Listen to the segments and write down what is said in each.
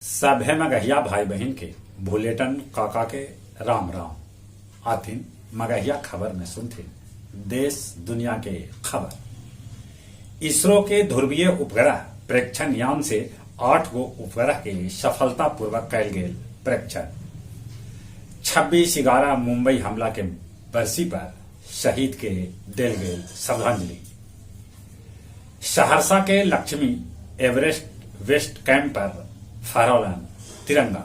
सभे मगहिया भाई बहिन के भुलेटन काका के राम राम। आथिन मगहिया खबर में सुनथिन देश दुनिया के खबर। इसरो के ध्रुवीय उपग्रह प्रेक्षण यान से 8 गो उपग्रह के सफलतापूर्वक कैल गेल प्रेक्षण। 26/11 मुंबई हमला के बरसी पर शहीद के देल गेल श्रद्धांजलि। सहरसा के लक्ष्मी एवरेस्ट वेस्ट कैंप पर फहरौलन तिरंगा।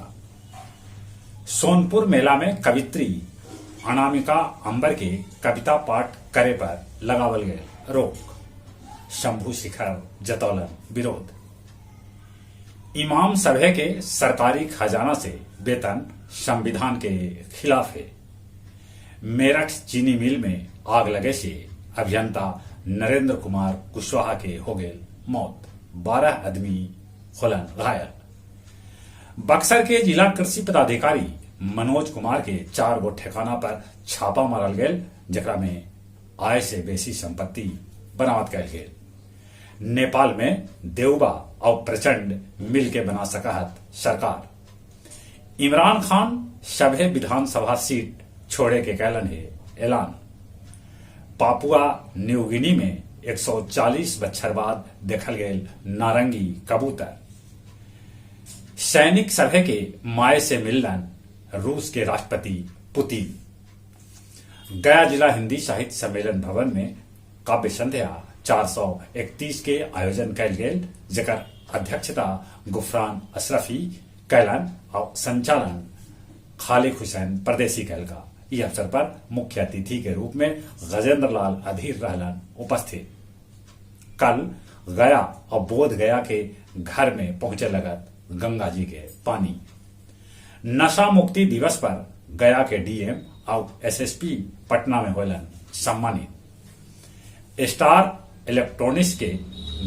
सोनपुर मेला में कवित्री अनामिका अंबर के कविता पाठ करे पर लगावल गेल रोक। शंभू शिखर जतौलन विरोध। इमाम सभे के सरकारी खजाना से वेतन संविधान के खिलाफ हे। मेरठ चीनी मिल में आग लगे से अभियंता नरेंद्र कुमार कुशवाहा के हो गेल मौत, 12 आदमी होलन घायल। बक्सर के जिला कृषि पदाधिकारी मनोज कुमार के 4 गो ठिकाना पर छापा मारल गेल, जेकरा में आय से बेसी संपत्ति बरामद कैल गेल। नेपाल में देउबा और प्रचंड मिल के बना सकहत सरकार। इमरान खान सभे विधानसभा सीट छोड़े के कैलन हे ऐलान। पापुआ न्यूगिनी में 140 बच्छर बाद देखल गेल नारंगी कबूतर। सैनिक सभे के माय से मिललन रूस के राष्ट्रपति पुतिन। गया जिला हिंदी साहित्य सम्मेलन भवन में काव्य संध्या 431 के आयोजन कैल गेल, जेकर अध्यक्षता गुफरान अशरफी कैलन और संचालन खालिक हुसैन परदेसी कैलका। ई अवसर पर मुख्य अतिथि के रूप में गजेंद्र लाल अधीर रहलन उपस्थित। कल गया और बोध गया के घर में पहुंचे लगत गंगा जी के पानी। नशा मुक्ति दिवस पर गया के डीएम और एसएसपी पटना में होलन सम्मानित। स्टार इलेक्ट्रॉनिक्स के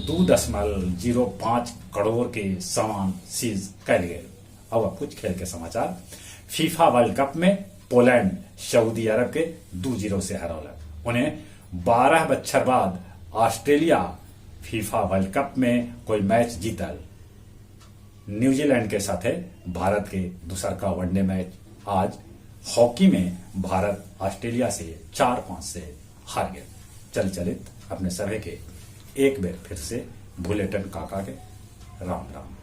2.05 करोड़ के सामान सीज कैल गेल। अब कुछ खेल के समाचार। फीफा वर्ल्ड कप में पोलैंड सऊदी अरब के 2-0 से हरौलक। उन्हें 12 बच्छर बाद ऑस्ट्रेलिया फीफा वर्ल्ड कप में कोई मैच जीतल। न्यूजीलैंड के साथे भारत के दूसर का वनडे मैच आज। हॉकी में भारत ऑस्ट्रेलिया से 4-5 से हार गए। चल चलित अपने सभे के एक बेर फिर से भुलेटन काका के राम राम।